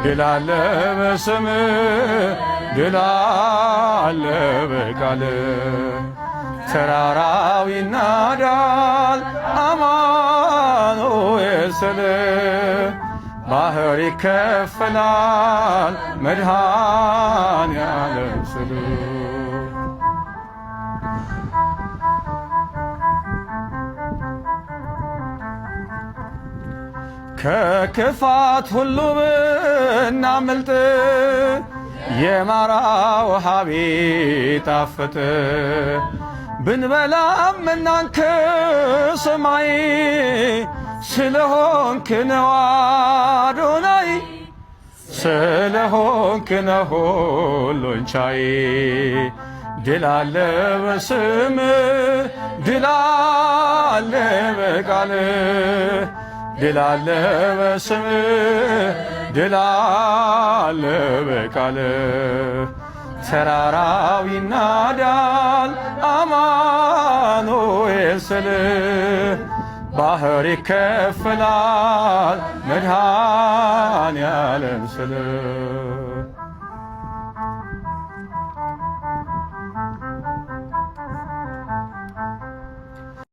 ድል አለ በስም፣ ድል አለ በቃል። ተራራው ይናዳል አማኑኤል ስል፣ ባህር ይከፈላል መድኃኔ ዓለም ስል። ከክፋት ሁሉ ብናመልጥ፣ የማራ ውሃ ቢጣፍጥ፣ ብንበላም እናንክ ሰማይ፣ ስለሆንክ ነው አዶናይ፣ ስለሆንክ ነው ሁሉን ቻይ። ድል አለ በስም፣ ድል አለ በቃል፣ ድል አለ በስም፣ ድል አለ በቃል። ተራራው ይናዳል አማኑኤል ስል፣ ባህር ይከፈላል መድኃኔ ዓለም ስል።